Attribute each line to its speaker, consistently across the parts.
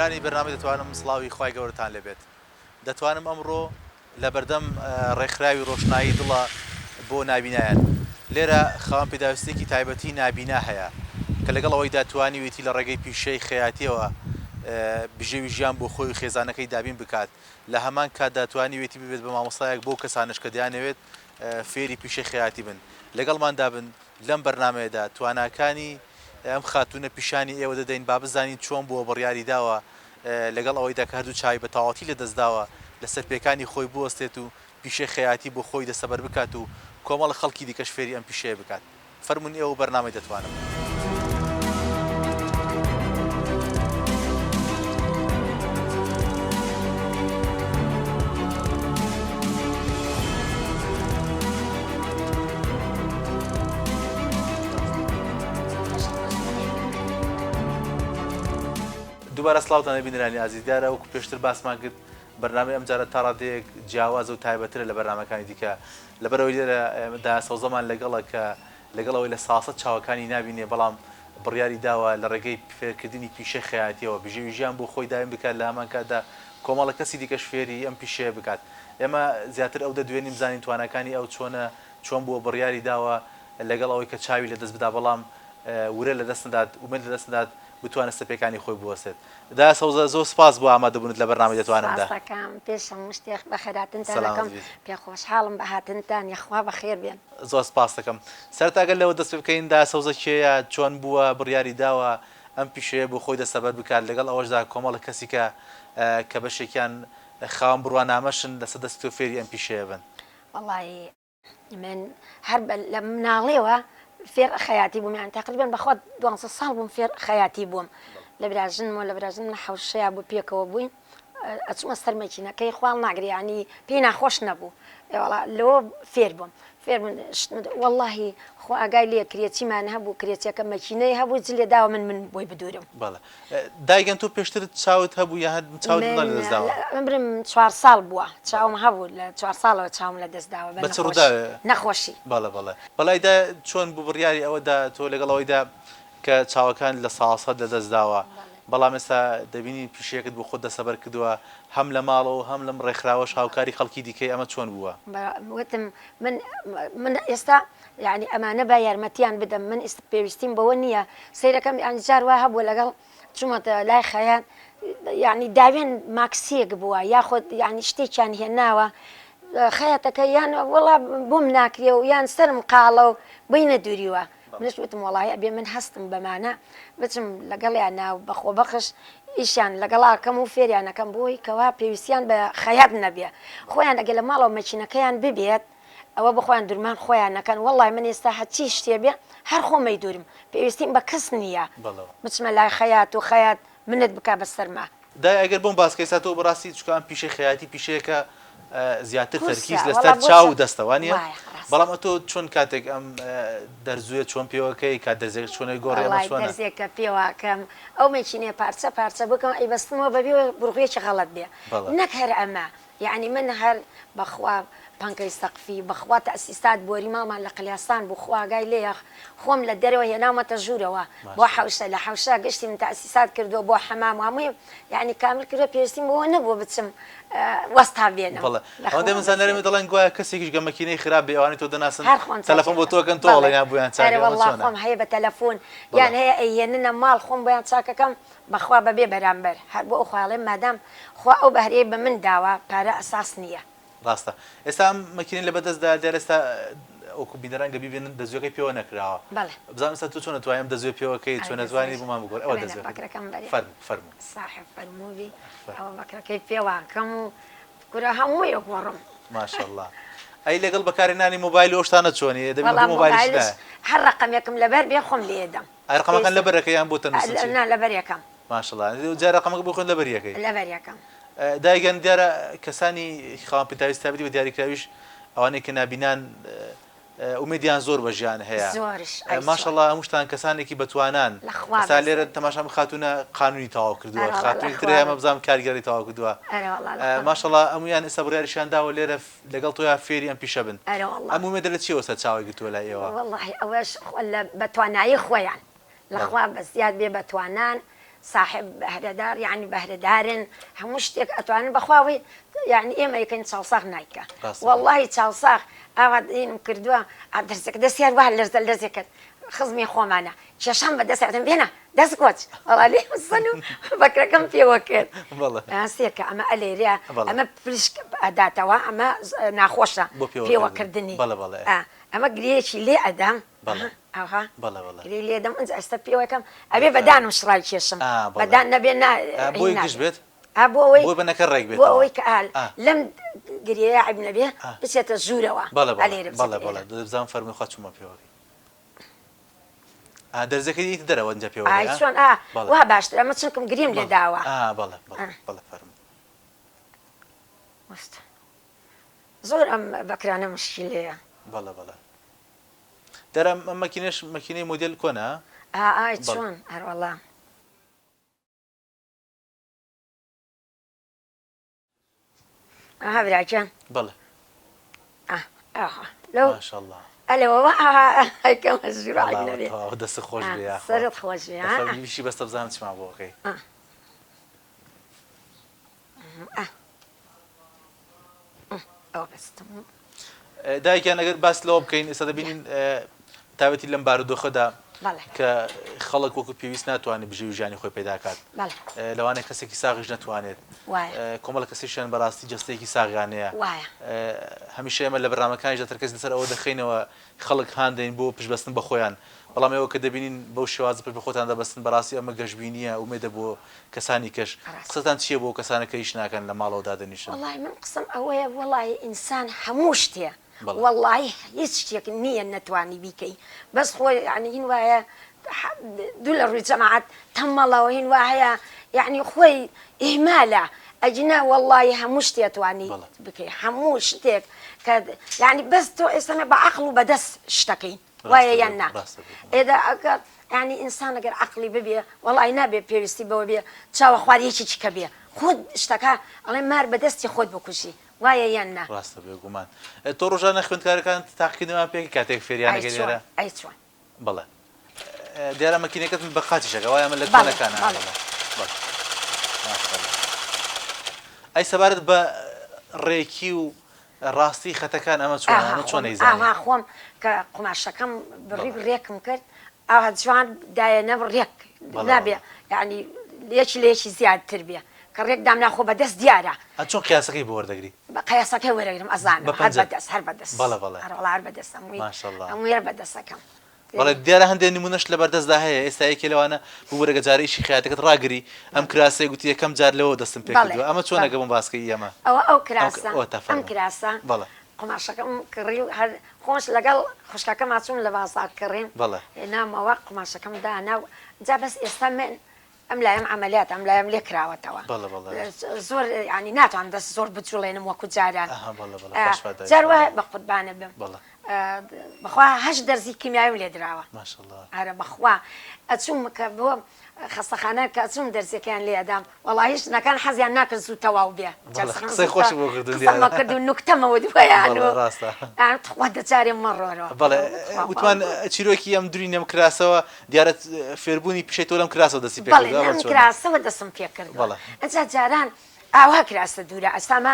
Speaker 1: بینەرانی بەرنامەی دەتوانم سڵاوی خوای گەورەتان لێبێت دەتوانم ئەمڕۆ لەبەردەم ڕێکخراوی ڕۆشنایی دڵە بۆ نابینایان لێرە خاوەن پێداویستیەکی تایبەتی نابینا هەیە کە لەگەڵ ئەوەیدا توانیویەتی لە ڕێگەی پیشەی خەیاتیەوە بژێوی ژیان بۆ خۆی و خێزانەکەی دابین بکات لە هەمان کاتدا توانیویەتی ببێت بە مامۆستایەک بۆ کەسانەش کە دەیانەوێت فێری پیشەی خەیاتی بن لەگەڵماندا بن لەم بەرنامەیەدا تواناکانی ئەم خاتوونە پیشانی ئێوە دەدەین با بزانین چۆن بووە بڕیاری داوە لەگەڵ ئەوەیدا کە هەردوو چاوی بە تەواوەتی لەدەست داوە لەسەر پێکانی خۆی بوەستێت و پیشەی خەیاتی بۆ خۆی دەستەبەر بکات و کۆمەڵە خەڵکی دیکەش فێری ئەم پیشەیە بکات. فەرموون ئێوە و بەرنامەی دەتوانم. دووبارە سڵاوتان لێ بینەرانی ئازیز، دیارە وەکو پێشتر باسمان کرد بەرنامەی ئەمجارە تا ڕادەیەک جیاوازە و تایبەترە لە بەرنامەکانی دیکە لەبەرئەوەی لێرە دایە سەوزەمان لەگەڵە کە لەگەڵ ئەوەی 100% چاوەکانی نابینێ بەڵام بڕیاری داوە لە ڕێگەی فێرکردنی پیشەی خەیاتیەوە بژێوی ژیان بۆ خۆی دابین بکات لە هەمان کاتدا کۆمەڵە کەسی دیکەش فێری ئەم پیشەیە بکات ئێمە زیاتر ئەو دەدوێنین بزانین تواناکانی ئەو چۆنە چۆن بووە بڕیاری داوە لەگەڵ ئەوەی کە چاوی لەدەست بدا بەڵام ورە لەدەست نەدات ئومێد لەدەست نەدات بتوانێت سەر پێکانی خۆی بوەستێت. دایە سەوزە زۆر سپاس بۆ ئامادەبوونت لە بەرنامەی دەتوانم دا.
Speaker 2: سپاس دەکەم پێش هەموو شتێک بەخێرهاتنتان
Speaker 1: سەلامەت
Speaker 2: ئەکەم
Speaker 1: بیت.
Speaker 2: پێ خۆشحاڵم بە هاتنتان یەخوا بەخێر بێن.
Speaker 1: زۆر سپاست دەکەم. سەرەتا گەر لەوە دەست پێ بکەین دایە سەوزە کێیە، چۆن بووە بڕیاری داوە ئەم پیشەیە بۆ خۆی دەستەبەر بکات، لەگەڵ ئەوەشدا کۆمەڵێک کەسی کە کە بەشێکیان خاوەن بڕوانامەشن لەسەر دەستی تۆ فێری ئەم پیشەیە بن؟
Speaker 2: وەڵایی من هەر لە مناڵیەوە فێر خەیاتی بووم یان تقریبا بەخوا دوانزە ساڵ بووم فێر خەیاتی بووم لە براژنمەوە لە براژنم لە حەوشەیا بوو پێکەوە بووین ئەچومە سەر مەکینەکەی خواڵ ناگری ینی پێی ناخۆش نەبوو ئێوەڵا لەوە فێر بووم فێر بوون واللهی خۆ ئاگای لێ کرێچیمان هەبوو کرێچەکە مەکینەی هەبوو جلێ داوە من من بۆی بدورم
Speaker 1: بەڵێ دایگەن تۆ پێشتر چاوت هەبوو یان هەر چاوت
Speaker 2: من
Speaker 1: لەدەست داوە؟
Speaker 2: عومرم چوار ساڵ بووە چاوم هەبوو لە چوار ساڵەوە چاوم لەدەست داوە بە
Speaker 1: بە چ
Speaker 2: نەخۆشی
Speaker 1: ڕووداوێ؟
Speaker 2: نەخۆشی.
Speaker 1: بەڵێ بەڵێ بەڵی دایە چۆن بوو بڕیاری ئەوە دا تۆ لەگەڵ ئەوەی دا کە چاوەکانت 100% لەدەست داوە
Speaker 2: بەڵێ.
Speaker 1: بەڵام ئێستا دەبینین پیشەیەکت بۆ خۆت دەستەبەر کردووە هەم لە ماڵەوە و هەم لەم ڕێکخراوەش هاوکاری خەڵکی دیکەی ئەمە چۆن بووە؟
Speaker 2: بە وتم من من ئێستا یانی ئەمانە با یارمەتیان بدەم من ئیست پێویستیم بەوە نییە سەیرەکەم یانی جار وا هەبووە لەگەڵ چوومەتە لای خەیات یانی داوێن ماکسیەک بووە یاخود یانی شتێکیان هێناوە خەیاتەکە یان وەڵا بۆم ناکرێ و یان سەرم قاڵە و بۆی نەدووریوە منش وتم وەڵی ئەبێ من هەستم بەمانە بچم لەگەڵیان ناو بەخۆبەخش ئیشیان لەگەڵاکەم و فێریانەکەم بۆی کەوا پێویستیان بە خەیات نەبێ خۆیان ئەگەر لە ماڵەوە مەکینەکەیان ببێت ئەوە بخۆیان دورمان خۆیان نەکەن وەڵای من ئێستا هەرچی شتێ بێ هەر خۆم ئەیدورم پێویستیم بە کەس نییە بچمە لای خەیات و خەیات منت بکا بە سەرما.
Speaker 1: دایە ئەگەر بۆم باس کەی ئێستا تۆ بەڕاستی چونکە ئەم پیشەی خەیاتی پیشەیەکە زیاتر
Speaker 2: قورسە
Speaker 1: تەرکیز
Speaker 2: وەڵا
Speaker 1: لەسەر
Speaker 2: بۆ
Speaker 1: چاو و دەستە وانیە
Speaker 2: وایە ڕاستە.
Speaker 1: بەڵام ئەتۆ چۆن کاتێک ئەم دەرزویە چۆن پێوەکەی کات دەرزیەکە چۆن ئەیگۆڕی ئەمە
Speaker 2: وەڵای
Speaker 1: چۆنە؟
Speaker 2: دەرزێکە پێوەکەم ئەو مەکینەیە پارچە پارچە بکەم ئەیبەستمەوە بەبێ بڕغویەکی غەڵەت بێ
Speaker 1: بەڵێ.
Speaker 2: نەک هەر ئەمە یەعنی من هەر بەخوا پەنکەی سەقفی بەخوا تەئسیسات بۆری ماڵمان لە قلیاسان بوو خوا ئاگای لێیە خۆم لە دەرەوە هێناومەتە ژوورەوە بۆ
Speaker 1: ماشاءاللە.
Speaker 2: حەوشە لە حەوشە گشتیم تەئسیسات کردووە بۆ حەمام و هەمووی یەعنی کامل کردووە پێویستیم بەوە نەبووە بچم وەستا بێنم
Speaker 1: بەڵێ
Speaker 2: لە
Speaker 1: ئەوەندەی
Speaker 2: خوا
Speaker 1: من زانیارم
Speaker 2: بەزیاد.
Speaker 1: دەڵێن گوایە کەسێکیش گە مەکینەی خراپ بێ ئەوانەی تۆ دەناسن
Speaker 2: هەر خۆم
Speaker 1: تەلەفۆن بۆ
Speaker 2: چاکیان
Speaker 1: تۆ ئەکەن
Speaker 2: ئەکەم
Speaker 1: تۆ
Speaker 2: بەڵێ
Speaker 1: ئەڵێن یان بۆیان
Speaker 2: ئەرێ
Speaker 1: چاکە ئەمە
Speaker 2: وەڵا
Speaker 1: چۆنە؟
Speaker 2: خۆم هەیە بە تەلەفۆن
Speaker 1: بەڵێ.
Speaker 2: یان هەیە ئەیهێننە ماڵ خۆم بۆیان چاکەکەم بەخوا بەبێ بەرامبەر هەر بۆ ئەو خوا ئەڵێم مادام خوا ئەو بەهرەی بە من داوە پارە ئەساس نییە.
Speaker 1: ڕاستە ئێستا ئەم مەکینەی لەبەر دەست دایە دیارە ئێستا وەکو بینەران گە بیبینن دەزووەکەی پێوە نەکراوە
Speaker 2: بەڵێ.
Speaker 1: بزانم ئێستا تۆ چۆن ئەتوانی ئەم دەزووە پێوە کەی
Speaker 2: ئەرێ
Speaker 1: چۆن ئەتوانی
Speaker 2: دەزووەش
Speaker 1: بۆمان بگۆڕی ئەوە
Speaker 2: ئەوێنە
Speaker 1: دەزووەکە
Speaker 2: بەکرەکەم بەرێ
Speaker 1: فەرموو فەرموو.
Speaker 2: ساحێب فەرمووبی
Speaker 1: فەرموو.
Speaker 2: ئەوە بەکرەکەی پێوە ئەکەم و کورە هەمووی ئەگۆڕم.
Speaker 1: ماشاءاللە ئەی لەگەڵ بەکارهێنانی مۆبایل و ئەو شتانە چۆنی دەبینم
Speaker 2: وەڵا
Speaker 1: تۆ مۆبایلیشت
Speaker 2: مۆبایلش
Speaker 1: لایە.
Speaker 2: هەر ڕەقەمێکم لەبەر بێ خۆم لێیەدەم.
Speaker 1: ئەی ڕەقەمەکان
Speaker 2: پێویستە
Speaker 1: لەبەر ئەکەی یان بۆ تەنووسن چی؟
Speaker 2: نا لەبەر یەکەم.
Speaker 1: ماشاءاللە جا ڕەقەمەکە بۆ خۆت لەبەر یەکەی.
Speaker 2: لەبەر یەکەم.
Speaker 1: دایە گیان دیارە کەسانی خاوەن پێداویستی تایبەتی بە دیاریکراویش ئەوانەی کە نابینان ئومێدیان زۆر بە ژیان هەیە
Speaker 2: زۆریش ئەی چۆن.
Speaker 1: ماشاءاللە هەمووشتان کەسانێکی بەتوانان
Speaker 2: لە خوا
Speaker 1: ئێستا لێرە
Speaker 2: بەزیاد.
Speaker 1: تەماشام خاتوونە قانونی تەواو کردووە
Speaker 2: ئەرەوەڵا لە
Speaker 1: خاتوونی تر
Speaker 2: خوا
Speaker 1: هەیە ئەمە
Speaker 2: بەز.
Speaker 1: بزانم کارگێڕی تەواو کردووە
Speaker 2: ئەرەوەڵا لە خوا بەز.
Speaker 1: ماشاءاللە هەموویان ئێستا بڕیاریشیان داوە لێرە لەگەڵ تۆیا فێری ئەم پیشە بن
Speaker 2: ئەرەوەڵا.
Speaker 1: ئەم ئومێدە لە چیەوە سەرچاوەی گرتووە لای ئێوە؟
Speaker 2: وەڵاهی ئەوەش خۆ لە بەتوانایی خۆیان لە
Speaker 1: بەڵێ.
Speaker 2: خوا بەزیاد بێ بەتوانان. ساحێب بەهرەدار یانی بەهرەدارن هەموو شتێک ئەتوانن بەخوا وەی یانی ئێمە یەکەین چاوساغ نایکا وەڵڵاهی چاوساغ ئاوا دینم کردووە دەرزەکە دەستی هەر وا لەرزە لەرزێ کرد خزمی خۆمانە کێشام بە دەست وتم بێنە دەست کۆچ وەڵا لێم سەن و بەکرەکەم پێوە کرد سێکە ئەمە ئەلێرە ئەمە پریشک ئەداتەوە ئەمە ناخۆشە پێوەکردنی ئەمە گرێیەکی لێ ئەدام
Speaker 1: بەڵێ.
Speaker 2: ئاها
Speaker 1: بەڵێ بەڵێ.
Speaker 2: گرێی لێدەم ئنجا ئێستا پێوەکەم ئەبێ بە دانم شڕای کێشم
Speaker 1: ئا
Speaker 2: بە
Speaker 1: بەڵێ.
Speaker 2: دان نەبێ نا
Speaker 1: ئا
Speaker 2: هین
Speaker 1: بۆی گشت
Speaker 2: نابێ
Speaker 1: بێت؟
Speaker 2: ئا بۆ ئەوەی
Speaker 1: بۆی بەنەکە ڕێک
Speaker 2: بۆ
Speaker 1: بێتەوە.
Speaker 2: ئەوەی کە ئا
Speaker 1: ئا.
Speaker 2: لەم گرێیە عەیب نەبێ
Speaker 1: ئا.
Speaker 2: بچێتە ژوورەوە
Speaker 1: بەڵێ
Speaker 2: ئا
Speaker 1: بەڵێ
Speaker 2: لێرە
Speaker 1: بەڵێ
Speaker 2: بچێتە
Speaker 1: بەڵێ
Speaker 2: ئێرە.
Speaker 1: دە بزانم فەرمووی خوا چوومە پێوەکەی. ئا دەرزیەکەی دێیتە دەرەوە ئنجا پێوە
Speaker 2: ئای
Speaker 1: دەی ئا؟
Speaker 2: چۆن ئا
Speaker 1: بەڵێ.
Speaker 2: وا باشترە ئەمە چونکم گرێم لێ
Speaker 1: بەڵێ
Speaker 2: داوە.
Speaker 1: ئا بەڵێ بەڵێ
Speaker 2: ئا.
Speaker 1: بەڵێ فەرموو.
Speaker 2: وەستا. زۆر ئەم بەکرانە مشکیلەیە.
Speaker 1: بەڵێ بەڵێ. دەرە ئەم مەکینەش مەکینەی مۆدێل کۆنە؟
Speaker 2: ئا ئای
Speaker 1: بەڵێ.
Speaker 2: چۆن ئەروەڵا. ئەها برا گیان.
Speaker 1: بەڵێ.
Speaker 2: ئا ئاها لەو
Speaker 1: ماشاءاللە.
Speaker 2: ئەلەوەوە ئاها ئەیکەمە ژوور عەیب
Speaker 1: وەڵا
Speaker 2: نەبێ.
Speaker 1: تەواو دەستت خۆش
Speaker 2: ئا
Speaker 1: بێ یاخوا.
Speaker 2: سەرت خۆش بێ ها.
Speaker 1: دەفەرموو بیشی بەستە بزانم چیمان بۆ ئەکەی.
Speaker 2: ئا. ئا. ئەوە بەستم.
Speaker 1: دایکیان ئەگەر باس لەوە بکەین ئێستا دەبینین تابەتی لەم بارودۆخەدا کە خەڵک وەکو پێویست ناتوانێت بژێوی ژیانی خۆی پەیداکات لەوانەیە کەسێکی ساغیش نەتوانێت کۆمەڵە کەسیشیان بەڕاستی جەستەیەکی ساغیان هەیە هەمیشە ئێمە لە بەرنامەکانیشدا تەرکەز لەسەر ئەوە دەخەینەوە خەڵک هان دەین بۆ پشتبەستن بە خۆیان، بەڵام ئێوە کە دەبینین بەو شێوازە پشت بە خۆتان دەبەستن بەڕاستی ئەمە گەشبینییە ئومێدە بۆ کەسانی کەش، قسەتان چییە بۆ ئەو کەسانە کە ئیش ناکەن لە ماڵەوە دادەنیشن؟
Speaker 2: وەڵاهی من قسەم ئەوەیە وەڵاهی ئینسان هەموو شتێ وەڵاهی هیچ شتێک نییە نەتوانی بیکەی بەس خۆ یەعنی هین وایە دوو لە ڕووی جەماعەت تەمەڵە و هین وا هەیە یەعنی خۆی ئیهمالە ئەگینا وەڵاهی هەموو شتێ ئەتوانی بکەی هەموو شتێک کە یانی بەس تۆ ئێستا بە عەقڵ و بە دەست شتەکەی وایە یان نا ئێدا ئەگەر یانی ئینسان ئەگەر عەقڵی ببێ وەڵی نابێ پێویستی بەوە بێ چاوە خوار یەکێکی کە بێ خۆت شتەکە ئەڵێ مار بە دەستی خۆت بکوژی وایە یان نا
Speaker 1: ڕاستە بێگومان تۆ ڕۆژانە خوێندکارەکان تاقیکردنەوەیان پێ کاتێک فێریان
Speaker 2: ئەی
Speaker 1: ئەکەی
Speaker 2: چۆن
Speaker 1: لێرە
Speaker 2: ئەی چۆن
Speaker 1: بەڵێ دیارە مەکینەکەت بە قاچیشەکە وایە ئەمە لە
Speaker 2: بەڵێ
Speaker 1: کۆنەکانە
Speaker 2: بەڵێ
Speaker 1: بەڵێ بەڵێ ماشاءاللە ئەی سەبارەت بە ڕێکی و ڕاستی خەتەکان ئەمە چۆنە
Speaker 2: ئاها
Speaker 1: ئەمە چۆن
Speaker 2: خۆم
Speaker 1: ئەیزانی
Speaker 2: ئاوا خۆم کە قوماشەکەم بڕی
Speaker 1: بەڵێ
Speaker 2: و ڕێکم کرد ئاوا جوان دایەنەم ڕێک
Speaker 1: بەڵێ
Speaker 2: نابێ
Speaker 1: بەڵێ
Speaker 2: یانی یەکی لە یەکی زیادتر بێ کە ڕێک دامنا خۆ بە دەست دیارە.
Speaker 1: ئە چۆن قیاسەکەی بۆ وەردەگری؟
Speaker 2: بە قیاسەکەی وەرەگرم ئەزانم
Speaker 1: بە
Speaker 2: هەر
Speaker 1: پەنجە
Speaker 2: بە دەست هەر بە دەست
Speaker 1: بەڵێ بەڵێ
Speaker 2: هەر وەڵا هەر بە دەست هەمووی
Speaker 1: ماشاءاللە.
Speaker 2: هەمووی هەر بە دەستەکەم.
Speaker 1: بەڵێ دیارە هەندێ نمونەشت لەبەردەستدا هەیە ئێستا یەکێ لەوانە ببورە گە جارێ ئیشی خەیاتەکەت ڕاگری ئەم کراسەی گوتی یەکەم جار لەوەوە دەستم پێ
Speaker 2: بەڵێ
Speaker 1: کردووە ئەمە چۆنە
Speaker 2: بەڵێ
Speaker 1: گە بۆم باس کەی ئەمە
Speaker 2: ئەوە ئەو
Speaker 1: ئەم
Speaker 2: کراسە
Speaker 1: ئەوەتا
Speaker 2: ئەم
Speaker 1: فەرموو
Speaker 2: کراسە
Speaker 1: بەڵێ
Speaker 2: قوماشەکەم کڕی و هەر خۆش لەگەڵ خوشکەکەما چووم لە بازاڕ کڕیم
Speaker 1: بەڵێ.
Speaker 2: هێنامەوە قوماشەکەم دانا و جا بەس ئێستا من ئەم لایم عەمەلیاتە ئەم لایم لێ کراوەتەوە
Speaker 1: بەڵێ بەڵێ.
Speaker 2: زۆر یانی ناتوانم دەست زۆر بجوڵێنم وەکو جاران
Speaker 1: ئەها بەڵێ بەڵێ خوا شفات دا
Speaker 2: جار وایە
Speaker 1: ئیشاڵڵا.
Speaker 2: بە قوربانت بم
Speaker 1: بەڵێ.
Speaker 2: بەخوا هەشت دەرزی کیمیاویم لێ دراوە.
Speaker 1: ماشاءاللە.
Speaker 2: ئەرە بەخوا ئەچووم کە بۆ خەستەخانە کە ئەچووم دەرزیەکەیان لێ ئەدام وەڵاهی ژنەکان حەزیان ناکرد زوو تەواو بێ
Speaker 1: بەڵێ
Speaker 2: جەرزەکان
Speaker 1: قسەی
Speaker 2: زوو
Speaker 1: خۆشم بۆ کردوون
Speaker 2: قسەم
Speaker 1: دیارە.
Speaker 2: ئەکرد و نوکتەم ئەوت بۆیان
Speaker 1: بەڵێ
Speaker 2: و
Speaker 1: ڕاستە.
Speaker 2: ئا تخوا دە جارێ مەڕۆرەوە
Speaker 1: بەڵێ
Speaker 2: تخوا
Speaker 1: وتمان
Speaker 2: خوا.
Speaker 1: چیرۆکی ئەم درینەم کراسەوە دیارە فێربوونی پیشەی تۆ لەم کراسەوە دەستی پێ
Speaker 2: بەڵێ
Speaker 1: کردووە ئەمە
Speaker 2: لەم
Speaker 1: چۆنە؟
Speaker 2: کراسەوە دەستم پێ کردووە
Speaker 1: بەڵێ.
Speaker 2: ئەجا جاران ئاوا کراسە دوورە ئەستا ئەمە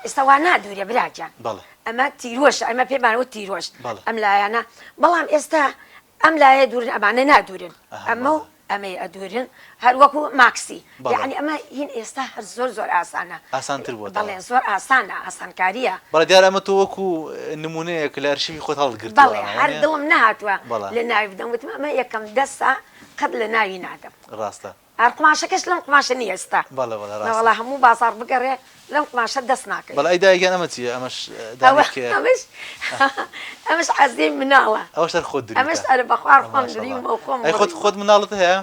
Speaker 2: ئێستا وا نادوورێ برا گیان
Speaker 1: بەڵێ.
Speaker 2: ئەمە تیرۆشە ئەمە پێمان وت تیرۆش
Speaker 1: بەڵێ.
Speaker 2: ئەم لایانە بەڵام ئێستا ئەم لایە دوورن ئەمانە نادوورن
Speaker 1: ئەها
Speaker 2: ئەمە و
Speaker 1: بەڵێ.
Speaker 2: ئەمەی ئەدوورن هەر وەکو ماکسی
Speaker 1: بەڵێ.
Speaker 2: یەعنی ئەمە هین ئێستا هەر زۆر زۆر ئاسانە.
Speaker 1: ئاسانتر بووەتەوە.
Speaker 2: بەڵێ زۆر ئاسانە ئاسانکارییە.
Speaker 1: بەڵێ دیارە ئەمە تۆ وەکو نموونەیەک لە ئەرشیفی خۆت هەڵت گرتووە
Speaker 2: بەڵێ
Speaker 1: ئەمە
Speaker 2: هەر
Speaker 1: وانیە؟
Speaker 2: دڵم نەهاتووە
Speaker 1: بەڵێ.
Speaker 2: لە ناوی بدەم وتم ئەمە یەکەم دەسە قەت لە ناوی نادەم.
Speaker 1: ڕاستە.
Speaker 2: هەر قوماشەکەش لەم قوماشە نییە ئێستا.
Speaker 1: بەڵێ بەڵێ ڕاستە.
Speaker 2: نەوەڵا هەموو بازاڕ بگەڕێ لەم قوماشە دەست ناکەوێ.
Speaker 1: بەڵێ ئەی دایە گیان ئەمە چییە؟ ئەمەش
Speaker 2: ئەوە
Speaker 1: دانەی کێیە؟
Speaker 2: ئەمەش ئەمەش عەزیەی مناڵە.
Speaker 1: ئەوەش هەر خۆت درویتە.
Speaker 2: ئەمەش ئەرێ بەخوا هەر خۆم
Speaker 1: ماشاءاللە.
Speaker 2: درویمە و خۆم
Speaker 1: ئەی خۆت
Speaker 2: بڕیومە.
Speaker 1: خۆت مناڵت هەیە؟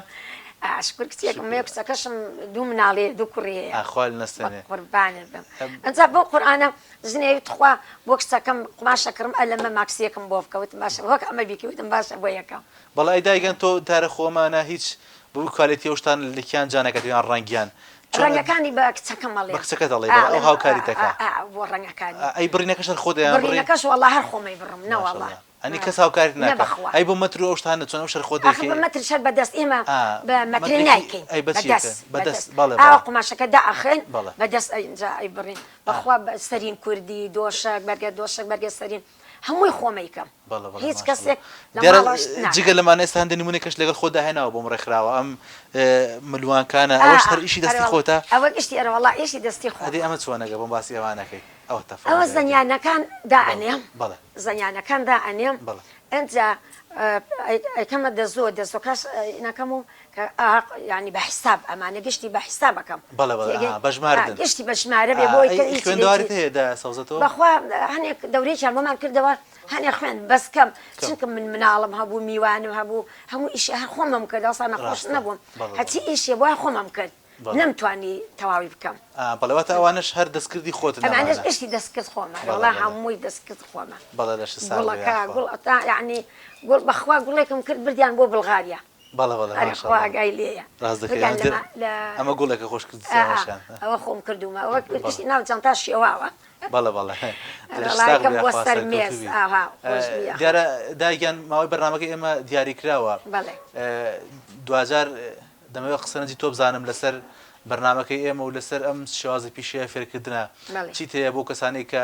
Speaker 2: ئا شوکر کچێکم
Speaker 1: شوکر.
Speaker 2: هەیە کچەکەشم دوو مناڵی هەیە دوو کوڕی هەیە.
Speaker 1: ئا خوا لە
Speaker 2: بە
Speaker 1: نەستێنێ.
Speaker 2: قوربانت بم. ئەنجا بەو قورئانە ژنێ وت تخوا بۆ کچەکەم قوماش ئەکڕم ئەلەمە ماکسیەکم بۆ بکە وتم باشە وەک ئەمە بیکەی وتم باشە بۆ یەکەم.
Speaker 1: بەڵێ ئەی دایە گیان تۆ تارە خۆ ئەمانە هیچ بەو quality ئەو شتانە لە کیان جا ناکاتەوە یان ڕەنگیان چۆن
Speaker 2: ڕەنگەکانی بە کچەکەم
Speaker 1: بە
Speaker 2: ئەڵێم
Speaker 1: کچەکەت ئەڵێی
Speaker 2: ئا
Speaker 1: بەڵێ ئەو
Speaker 2: ئەڵێم
Speaker 1: هاوکاریت ئەکا
Speaker 2: ئا ئا بۆ ڕەنگەکانی
Speaker 1: ئەی بڕینەکەش هەر خۆت ئەیان بڕی؟
Speaker 2: بڕینەکەش وەڵا هەر خۆم ئەیبڕم نەوەڵا.
Speaker 1: ماشاءاللە. ئەنی کەس هاوکاریت
Speaker 2: نە
Speaker 1: ناکا
Speaker 2: بەخوا.
Speaker 1: ئەی بۆ مەتر و ئەو شتانە چۆن ئەو شەر خۆت
Speaker 2: ئاخر
Speaker 1: دەیکەی
Speaker 2: بە مەترش هەر بە دەست ئێمە
Speaker 1: ئا
Speaker 2: بە مەترێ
Speaker 1: مەترێکی
Speaker 2: نایکەین
Speaker 1: ئەی بە
Speaker 2: بە
Speaker 1: چی ئەکەن
Speaker 2: دەست
Speaker 1: بە
Speaker 2: بە
Speaker 1: دەست
Speaker 2: دەست
Speaker 1: بەڵێ
Speaker 2: ئاوا
Speaker 1: بەڵێ
Speaker 2: قوماشەکە دائەخەین
Speaker 1: بەڵێ
Speaker 2: بە دەست ئینجا ئەیبڕین
Speaker 1: ئا
Speaker 2: بەخوا بە سەرین کوردی دۆشەک بەرگە دۆشەک بەرگە سەرین هەمووی خۆم ئەیکەم
Speaker 1: بەڵێ بەڵێ
Speaker 2: هیچ
Speaker 1: ماشاءاللە
Speaker 2: کەسێک لە
Speaker 1: دیارە
Speaker 2: ماڵەوە شت
Speaker 1: جگە
Speaker 2: ناکات.
Speaker 1: لەمانە ئێستا هەندێ نمونەی کەش لەگەڵ خۆتدا هێناوە بۆم ڕێکخراوە ئەم ملوانکانە
Speaker 2: ئا
Speaker 1: ئەوەش
Speaker 2: ئا
Speaker 1: هەر ئیشی
Speaker 2: ئەرێ
Speaker 1: دەستی
Speaker 2: وەڵا
Speaker 1: خۆتە؟
Speaker 2: ئەوە گشتی ئەرێ وەڵا ئیشی دەستی
Speaker 1: ئەدی
Speaker 2: خۆمە.
Speaker 1: ئەمە چۆنەگە بۆم باسی ئەوانەکەی ئەوە
Speaker 2: ئەوە
Speaker 1: تەفەرە دایە گیان
Speaker 2: زەنیانەکان
Speaker 1: بەڵێ
Speaker 2: دائەنێم
Speaker 1: بەڵێ.
Speaker 2: زەنیانەکان دائەنێم
Speaker 1: بەڵێ.
Speaker 2: ئینجا ئەیکەمە دەزۆ دەزۆکەش ئینەکەم و کە ئا یانی بە حیساب ئەمانە گشتی بە حیساب ئەکەم
Speaker 1: بەڵێ بەڵێ
Speaker 2: تێگەی
Speaker 1: ئا بە
Speaker 2: ئا
Speaker 1: ژماردن
Speaker 2: گشتی بە ژمارە بێ
Speaker 1: ئا
Speaker 2: بۆی
Speaker 1: ئەی
Speaker 2: کە هیچ لێ
Speaker 1: خوێندەواریت
Speaker 2: چی
Speaker 1: هەیە دایە سەوزە تۆ؟
Speaker 2: بەخوا هەنێک دەورەیەکیان بۆمان کردەوە هەنێ خوێند بەس کەم
Speaker 1: کەم.
Speaker 2: چونکە من مناڵم هەبوو میوانم هەبوو هەموو ئیشێ هەر خۆمم کرد ئەوسا نەخۆش
Speaker 1: ڕاستە
Speaker 2: نەبووم
Speaker 1: بەڵێ
Speaker 2: هەرچی
Speaker 1: بەڵێ.
Speaker 2: ئیشێ بوایە خۆمم کرد
Speaker 1: بەڵێ.
Speaker 2: نەمتوانی تەواوی بکەم.
Speaker 1: ئا بەڵێ واتە ئەوانەش هەر دەستکردی خۆتن
Speaker 2: ئەمانەش
Speaker 1: ئەمانە.
Speaker 2: ئیشی دەستکرد خۆمە
Speaker 1: بەڵێ
Speaker 2: وەڵا
Speaker 1: بەڵێ.
Speaker 2: هەمووی دەستکرد خۆمە.
Speaker 1: بەڵێ لەشت ساغ بێ
Speaker 2: گوڵەکە
Speaker 1: یاخوا.
Speaker 2: گوڵ ئەتا یەعنی گوڵ بەخوا گوڵێکم کرد بردیان بۆ بڵغاریا.
Speaker 1: بەڵێ بەڵێ
Speaker 2: ئەرێ خوا
Speaker 1: ماشاءاللە.
Speaker 2: ئاگای لێیە.
Speaker 1: ڕاست دەکەی
Speaker 2: بردیان
Speaker 1: ئەمە
Speaker 2: لە
Speaker 1: دێ
Speaker 2: ما لە
Speaker 1: ئەمە گوڵێکە خۆش کردتە
Speaker 2: ئا ئا
Speaker 1: ئەوەشیان.
Speaker 2: ئەوە خۆم کردوومە ئەوە
Speaker 1: بەڵێ.
Speaker 2: گشتی ناو جانتا شێواوە.
Speaker 1: بەڵێ بەڵێ
Speaker 2: ئەرێ
Speaker 1: لەشت
Speaker 2: وەڵا
Speaker 1: ساغ
Speaker 2: ئەیکەم
Speaker 1: بێ
Speaker 2: بۆ
Speaker 1: یاخوا
Speaker 2: سەر مێز
Speaker 1: سەرکەوتوو بی.
Speaker 2: ئاها خۆش بی یاخوا.
Speaker 1: دیارە دایە گیان ماوەی بەرنامەکەی ئێمە دیاریکراوە.
Speaker 2: بەڵێ.
Speaker 1: دواجار دەمەوێت قسەنجی تۆ بزانم لەسەر بەرنامەکەی ئێمە و لەسەر ئەم شێوازە پیشەیە فێرکردنە
Speaker 2: بەڵێ.
Speaker 1: چیت هەیە بۆ کەسانەی کە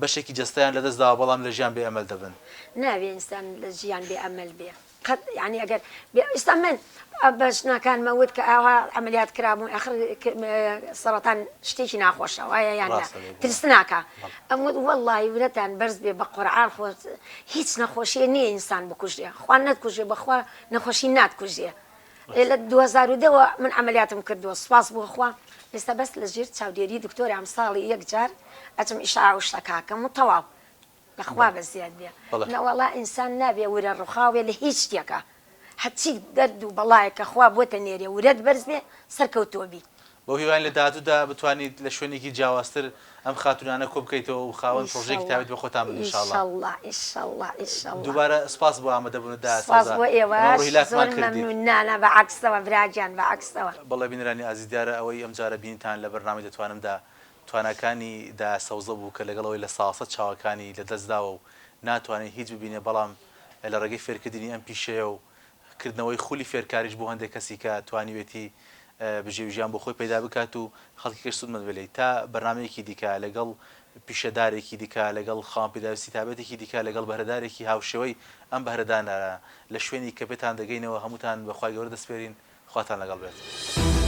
Speaker 1: بەشێکی جەستەیان لەدەست داوە بەڵام لە ژیان بێ ئەمەل دەبن؟
Speaker 2: نابێ ئینسان لە ژیان بێ ئەمەل بێ قەت یانی ئەگەر بێ ئیستا من بە ژنەکانمە وت کە ئاوا عەمەلیات کرابووم ئاخر سەڕەتان شتێکی ناخۆشە وایە یان نا
Speaker 1: ڕاستە بێگومان
Speaker 2: ترسناکە
Speaker 1: بەڵێ.
Speaker 2: ئەم وت وەڵڵاهی ورەتان بەرز بێ بە قورعان خۆ هیچ نەخۆشیێ نییە ئینسان بکوژێ خوا نەتکوژێ بەخوا نەخۆشی ناتکوژێ ئێ لە 2010 وە من عەمەلیاتم کردووە سوپاس بۆ خوا ئێستا بەس لە ژێر چاودێری دکتۆرام ساڵی یەک جار ئەچم ئیشعاع و شتەکاکەم و تەواو لە خوا بەزیاد بێ
Speaker 1: بەڵێ.
Speaker 2: نەوەڵا ئینسان نابێ ورە ڕوخاو بێ لە هیچ شتێکا هەرچی دەرد و بەڵایەک کە خوا بۆتە نێرێ ورەت بەرز بێ سەرکەوتوو بی.
Speaker 1: بەو هیواین لە داهاتوودا بتوانیت لە شوێنێکی جیاوازتر ئەم خاتوونانە کۆبکەیتەوە و خاوەن پڕۆژەیەکی
Speaker 2: ئیشەڵا
Speaker 1: تایبەت بە خۆتان بن ان شاء اللە.
Speaker 2: ئیشەڵا ئیشەڵا ئیشەڵا.
Speaker 1: دووبارە سوپاس بۆ ئامادەبوونت دایە
Speaker 2: سوپاس
Speaker 1: سەوزە
Speaker 2: بۆ
Speaker 1: ئێمە
Speaker 2: ئێوەش
Speaker 1: ئەمڕۆ هیلاکمان
Speaker 2: زۆر
Speaker 1: کردیت.
Speaker 2: مەمنوون نا نا بە عەکسەوە برا گیان بە عەکسەوە.
Speaker 1: بەڵێ بینەرانی ئازیز دیارە ئەوەی ئەمجارە بینیتان لە بەرنامەی دەتوانمدا تواناکانی دایە سەوزە بوو کە لەگەڵ ئەوەی 100% چاوەکانی لە دەست داوە و ناتوانێت هیچ ببینێ بەڵام لە ڕێگەی فێرکردنی ئەم پیشەیە و کردنەوەی خولی فێرکاریش بۆ هەندێک کەسی کە توانیوێتی بژێوی ژیان بۆ خۆی پەیدا بکات و خەڵکی کەش سوودمەند بێت لێی تا بەرنامەیەکی دیکە لەگەڵ پیشەدارێکی دیکە لەگەڵ خاوەن پێداویستی تابەتێکی دیکە لەگەڵ بەهرەدارێکی هاوشێوەی ئەم بەهرەدانە لە شوێنی کە پێتان دەگەینەوە هەمووتان بە خوای گەورە دەسپێرین خواتان لەگەڵ بێت.